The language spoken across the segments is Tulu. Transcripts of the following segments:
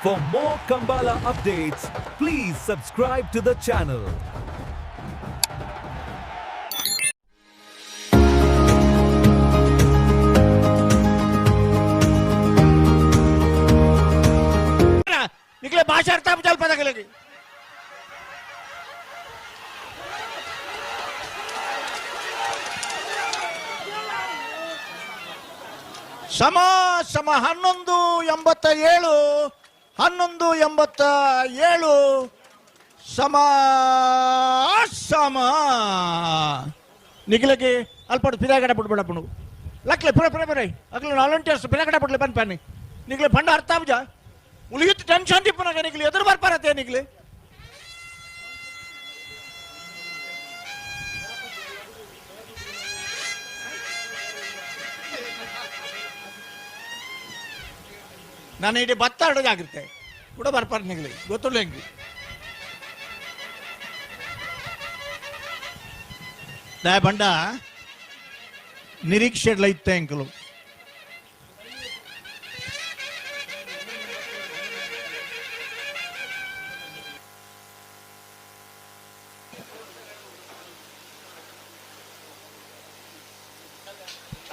For more Kambala updates, please subscribe to the channel. ನಿಕ್ಲೆ ಭಾಷಾರ್ಥ ಜಲ್ಪದಾಗಲಿಗೆ ಸಮ ಸಮ 11.87, 11.87 ಸಮ ಸಮ. ನಿಖಿಲಗೆ ಅಲ್ಪ ಪಿರಾಗಡ ಬಿಡ್ಬೇಡಪ್ಪನು ಲಕ್ಲೆ ಪುರ ಪುರ ಪುರ ಅಕ್ಲೆ ವಾಲಂಟಿಯರ್ಸ್ ಪಿರಾಗಡ ಬಿಡ್ಲೆ ಬನ್ ಪನ್ನಿ. ನಿಕ್ಲೆ ಪಂಡ ಅರ್ಥ ಆಬುಜ ಉಳಿಯುತ್ತ ಟೆನ್ಷನ್ ತಿಪ್ಪನಾಗ ನಿಕ್ಲೆ ಎದುರು ಬರ್ಪಾರತ್ತೆ ನಿಕ್ಲೆ. ನಾನು ಇಡೀ ಭತ್ತ ಆಡೋದಾಗಿರುತ್ತೆ ಕೂಡ ಬರ್ಪಾರ ನಿಗ್ಲಿ ಗೊತ್ತಿಲ್ಲ ಹೆಂಗೆ ದಾಯ ಬಂಡ ನಿರೀಕ್ಷೆಡ್ಲ ಇತ್ತೆ ಅಂಕಲು.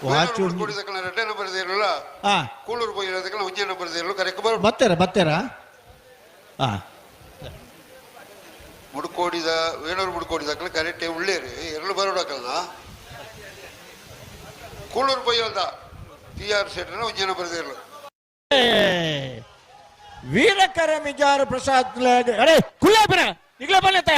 ವಾಚ್ ಎರಡನೇ ನಂಬರ್ ಇರಲ್ಲ. ಹಾ. ಕೂಳೂರು ಹೋಗಿರೋದಕ್ಕೆ ಒಂದೇ ನಂಬರ್ ಇರಲು ಕರೆಕ್ಟ್ ಬರೋ. ಬತ್ತೀರಾ ಬತ್ತೀರಾ? ಹಾ. ಮುಡ್ಕೋಡಿದ ವೇಣೂರು ಮುಡ್ಕೋಡಿದ ಕರೆಕ್ಟ್ ಉಳ್ಳೇರಿ ಎರಡು ಬರೋಡಕ್ಕಲ್ಲ. ಕೂಳೂರು ಪೊಯ್ಯಲ್ದ ಪಿ ಆರ್ ಸೆಟ್ನ ಒಂದೇ ನಂಬರ್ ಇರಲು. ವೀರಕರ ಮಿಜಾರು ಪ್ರಸಾದ್. ಅರೆ ಕುಲ್ಲಾಪಿನ ಈಗಲೇ ಬಲ್ಲತ್ತೆ.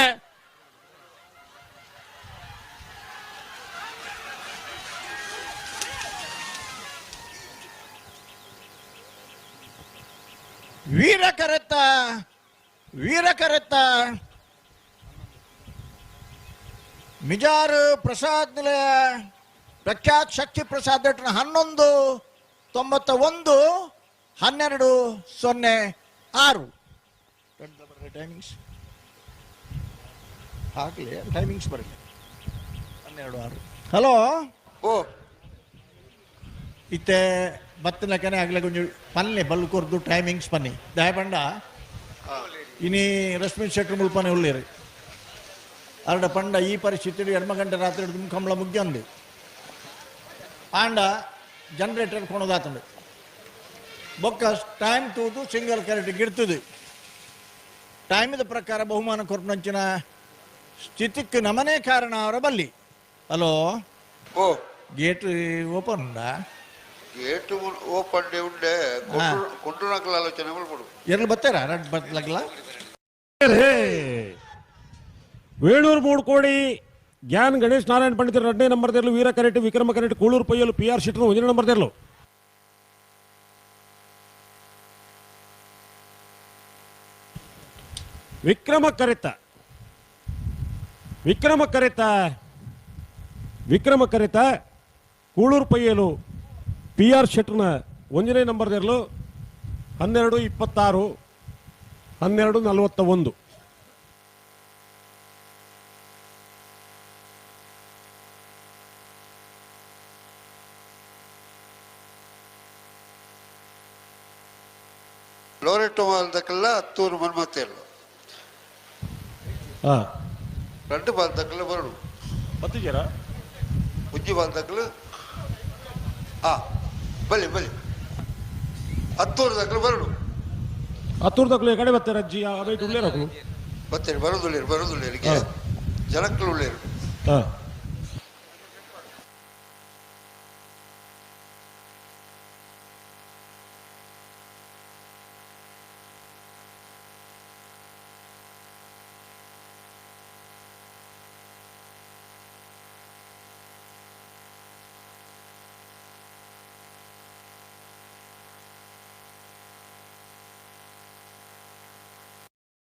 ವೀರಕರತ್ತ ವೀರಕರತ್ತ ಮಿಜಾರು ಪ್ರಸಾದ್ ನಿಲಯ ಪ್ರಖ್ಯಾತ್ ಶಕ್ತಿ ಪ್ರಸಾದ್ 11.91, 12.06. ಟೈಮಿಂಗ್ಸ್ ಹಾಕಲಿ, ಟೈಮಿಂಗ್ಸ್ ಬರಲಿ. 12.06. ಹಲೋ. ಓ. ಇತ್ತೆ ಬತ್ತಿನಕನೆ ಆಗಲೇ ಕೊಂಚ ಪನ್ನೆ ಬಲ್ಲು ಕೊರ್ದು ಟೈಮಿಂಗ್ಸ್ ಪನ್ನಿ ದಯಪಂಡ. ಇನಿ ರಶ್ಮಿ ಶೆಟ್ರು ಮುಲ್ಪನೆ ಉಳ್ಳೇರಿ ಅರಡ ಪಂಡ ಈ ಪರಿಸ್ಥಿತಿ ಎಡ್ಮ ಗಂಟೆ ರಾತ್ರಿ ಕಂಬಳ ಮುಗ್ಯಂದು ಆಂಡ ಜನರೇಟರ್ ಕೊಣದಾತಂಡು ಬೊಕ್ಕ ಟೈಮ್ ತೂದು ಸಿಂಗಲ್ ಕರೆಕ್ಟ್ ಗಿಡ್ತದೆ. ಟೈಮಿದ ಪ್ರಕಾರ ಬಹುಮಾನ ಕೊರ್ಪನಂಚಿನ ಸ್ಥಿತಿಕ್ಕೆ ನಮನೇ ಕಾರಣ ಅವರ ಬಲ್ಲಿ. ಹಲೋ. ಓ. ಗೇಟ್ ಓಪನ್ ಉಂಡಾ? ಗೇಟ್ ಓಪನ್ ಉಂಡೆ ಕೊಂಡು ನಕಲ ಆಲೋಚನೆ ಮಾಡ್ಬಿಡು. ಎಲ್ಲಿ ಬರ್ತಾರ ರಡ್ ಬತ್ಲಗ್ಲ. ವೇಣೂರು ಮೂಡ್ಕೋಡಿ ಜ್ಞಾನ್ ಗಣೇಶ್ ನಾರಾಯಣ ಪಂಡಿತರು ಎರಡನೇ ನಂಬರ್ ತೆರಲು. ವೀರ ಕರೆಟ್ ವಿಕ್ರಮ ಕರೆಟ್ ಕೂಳೂರು ಪೊಯ್ಯಲು ಪಿ ಆರ್ ಶೆಟ್ಟರು ಒಂದನೇ ನಂಬರ್ ತೆರಲು. ವಿಕ್ರಮ ಕರೆತ ವಿಕ್ರಮ ಕರೆತ ವಿಕ್ರಮ ಕರೆತ ಕೂಳೂರು ಪೊಯ್ಯಲು ಪಿ ಆರ್ ಶೆಟ್ಟರ್ನ ಒಂದನೇ ನಂಬರ್ ತೆರಲು. 12.26, 12.41. ಲೋರೆಟೋ ಮಾಲ್ದಕ್ಕೆಲ್ಲ ಹತ್ತೂರು ಮನ್ಮತ್ತೇಳು. ಹಾಂ. రెండు ಬಾಲ್ದಕ್ಕಲ್ಲ ಬರಡು. ಬತ್ತಿದ್ದೀರಾ? ಉಜ್ಜಿ ಬಾಲ್ದಕ್ಕಲು. ಆ ಬಲಿ ಬಲಿ ಹತ್ತೂರು ದಕ್ಕಲು ಬರಡು. ಹತ್ತೂರು ದಕ್ಕಲು ಕಡೆ ಬರ್ತಾರೆ ಅಜ್ಜಿ ಅದೇ ಉಳ್ಳೇರು ಹಾಕು. ಬತ್ತೇರಿ ಬರೋದುಳ್ಳೇರು ಬರೋದುಳ್ಳೇರಿಗೆ ಜನಕ್ಕಲು ಉಳ್ಳೇರು. ಹಾಂ.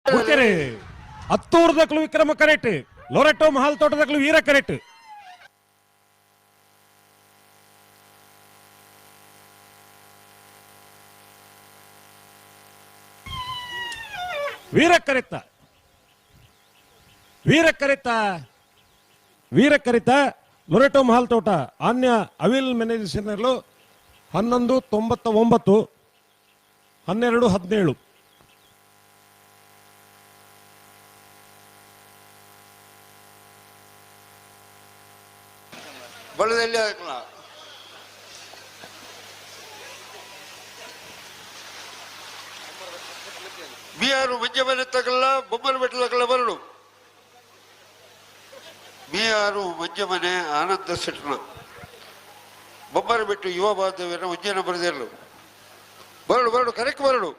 ಬಿಡ್ತೀರಿ. ಹತ್ತೂರು ದಕ್ಕಲು ವಿಕ್ರಮ ಕರೆಕ್ಟ್ ಲೊರೆಟೋ ಮಹಲ್ ತೋಟದಕ್ಕಲು ವೀರ ಕರೆಕ್ಟ್. ವೀರ ಕರೆತ ವೀರ ಕರೆತ ವೀರ ಕರಿತ ಲೊರೆಟೋ ಮಹಲ್ ತೋಟ ಆನ್ಯ ಅವಿಲ್ ಮೆನೇಜರ್ಲು 11.99, 12.17. ಎಲ್ಲಿ ಹಾಕಲ ಬಿಆರ್ ಮಂಜಮನೆ ತಗಲ್ಲ ಬೊಮ್ಮನ ಬೆಟ್ಟ ತಗಲ್ಲ ಬರಡು ಬಿಆರ್ ಮಂಜಮನೆ ಆನಂದ ಸೆಟ್ನ ಬೊಮ್ಮನ ಬಿಟ್ಟು ಯುವ ಬಾಂಧವ್ಯನ ಒಂಜನ ಬರೆದಿರಲು ಬರಡು ಬರಡು ಕರೆಕ್ಟ್ ಬರಡು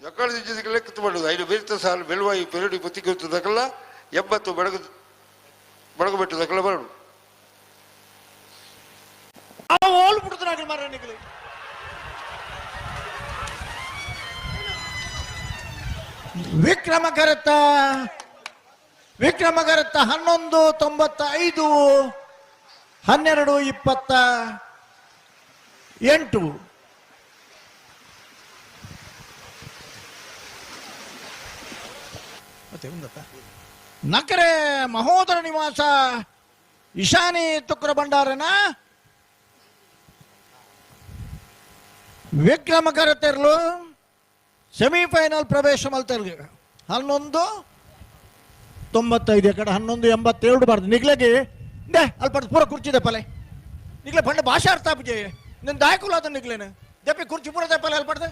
ಎಕ್ಕಡ ಲೆಕ್ಕ ಮಾಡುದು ಐದು ಬೀರ್ತ ಸಾಲು ಬೆಳುವಾಯಿ ಪೆರಡಿ ಬುತ್ತಿಗೆ ತಗಲ್ಲ 80 ಬಡಗು ಬಡಗು ಬೆಟ್ಟು ತಗಲ್ಲ ಬರಡು ಓಲ್ ಬಿಡ್ತಾರ ಮಾರ ನಿಗಲಿ ವಿಕ್ರಮ ಕರತ ವಿಕ್ರಮ ಕರತ 11.95 12.28. ಮತ್ತೆ ಒಂದತ್ತ ನಕರೆ ಮಹೋದರ ನಿವಾಸ ಇಶಾನಿ ತುಕ್ರ ಭಂಡಾರನ ವಿಕ್ರಮ ಕರತೆರ್ಲು ಸೆಮಿಫೈನಲ್ ಪ್ರವೇಶ ಮಲ್ತೆರ್ಲು 11.95 ಕಡೆ 11.87 ಬಾರ್ದು ನಿಗ್ಲಗೆ ದೇ ಅಲ್ಪ ಪೂರ ಕುರ್ಚಿದೆ ಪಲೆ ನಿಗ್ಲೆ ಪಂಡ ಭಾಷೆ ಅರ್ಥ ಆಪುಜೆ ನಿನ್ನ ದಾಯಕುಲ ಅದ ನಿಗ್ಲೇನು ದೆಪ್ಪಿ ಕುರ್ಚಿ ಪೂರ ದೆಪ್ಪಲೆ ಅಲ್ಪಡ್ದೆ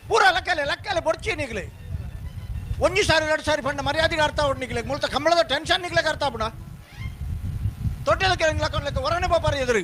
ಪೂರ ಲಕ್ಕಲೆ ಲಕ್ಕಲೆ ಬೊಡ್ಚಿ ನಿಗ್ಲೆ ಒಂಜಿ ಸಾರಿ ಎರಡು ಸಾರಿ ಪಂಡ ಮರ್ಯಾದೆಗೆ ಅರ್ಥ ಆವಡ್ ನಿಗ್ಲೆ ಮುಲ್ತ ಕಂಬಳದ ಟೆನ್ಷನ್ ನಿಗ್ಲೆಗೆ ಅರ್ಥ ಆಪುಣ ತೊಟ್ಟೆದ ಕೆಳಗೆ ಲಕ್ಕ ಹೊರನೆ ಪಾಪಾರ ಎದುರು